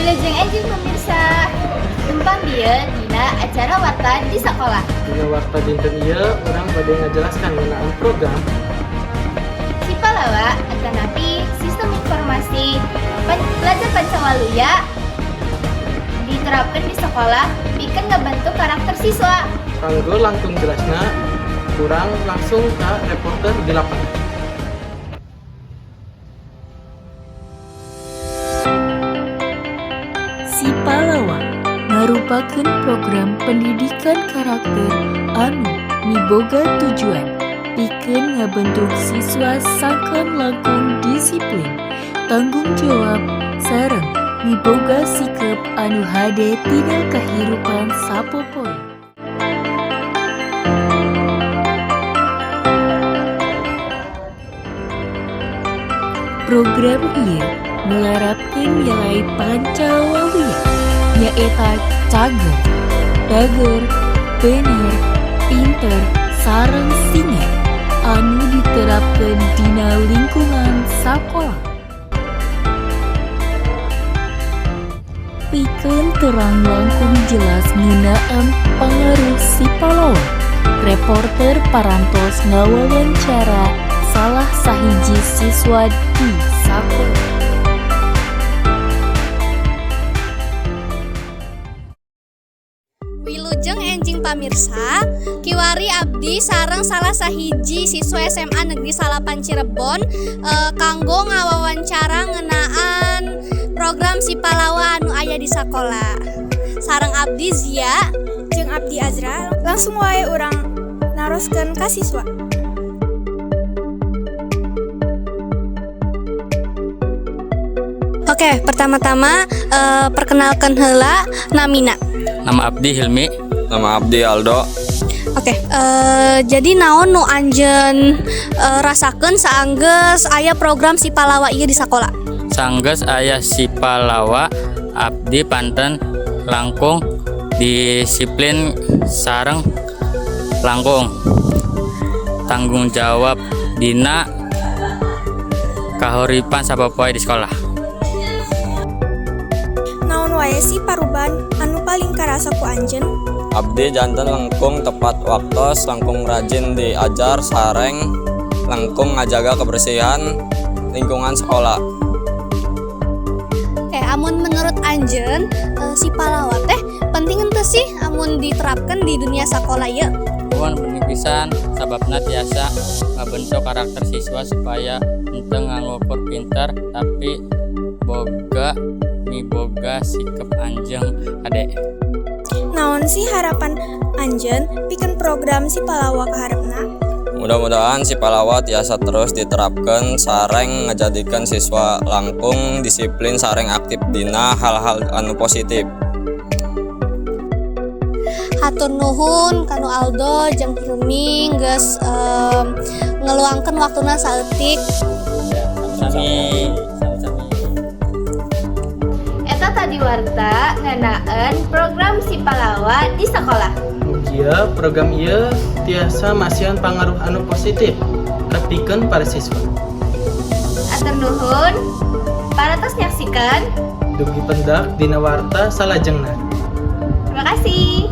Wilujeng enjing, pemirsa. Tumpang dieu dina acara Warta di Sekolah. Dina warta dinten ieu urang bade ngajelaskan ngeunaan program Sipalawa atanapi sistem informasi pelajar Pancawaluya diterapkan di sekolah pikeun ngabentuk karakter siswa. Kanggo langkung jelasna, urang langsung ke reporter di lapangan. Sipalawa merupakan program pendidikan karakter anu miboga tujuan pikeun ngabentuk siswa sangkan langkung disiplin, tanggung jawab, sareng miboga sikap anu hade tina kahirupan sapopoe. Program ieu melarapkeun nilai Pancawaluya, nyaeta cager, dager, bener, pinter, sareng singa anu diterapkeun dina lingkungan sakola. Pikeun terang langkung jelas ngeunaan pangaruh Sipalawa, reporter parantos ngawawancara salah sahiji siswa di sakola. Wilujeng enjing, pamirsa, kiwari abdi sareng salah sahiji siswa SMA Negeri 9 Cirebon kanggo ngawawancara ngeunaan program Sipalawa anu aya di sakola. Sareng abdi Zia jeung abdi Azra, langsung wae urang naroskeun ka siswa. Oke, pertama-tama perkenalkan heula namina. Nama abdi Hilmi. Nama abdi Aldo. Oke, jadi naon nu anjeun rasakeun saanggeus aya program Sipalawa ieu di sakola? Sanggeus aya Sipalawa, abdi panten langkung disiplin sareng langkung tanggung jawab dina kahuripan sapopoe di sekolah. Naon wae sih parubahan anu paling karasa ku anjeun? Abdi janten langkung tepat waktu, langkung rajin diajar, sareng langkung ngajaga kebersihan lingkungan sekolah. Oke, amun menurut anjeun Sipalawa teh penting henteu sih amun diterapkan di dunia sekolah ya? Muhun, penting pisan, sababna tiasa ngabentuk karakter siswa supaya henteu ngangukur pinter, tapi boga miboga sikap anjeng hade. Naon sih harapan anjeun pikeun program Sipalawa kaharepna? Mudah-mudahan Sipalawa tiasa terus diterapkan sareng ngajadikeun siswa langkung disiplin sareng aktif dina hal-hal anu positif. Hatur nuhun kanu Aldo jeung Hilmi geus ngeluangkeun waktuna saeutik. Sami sami. Eta tadi warta ngeunaan program Sipalawa di sekolah. Mugia program ieu tiasa masihan pangaruh anu positif kapikeun para siswa. Hatur nuhun parantos nyaksikan. Dugi pendak dina warta salajengna. Terima kasih.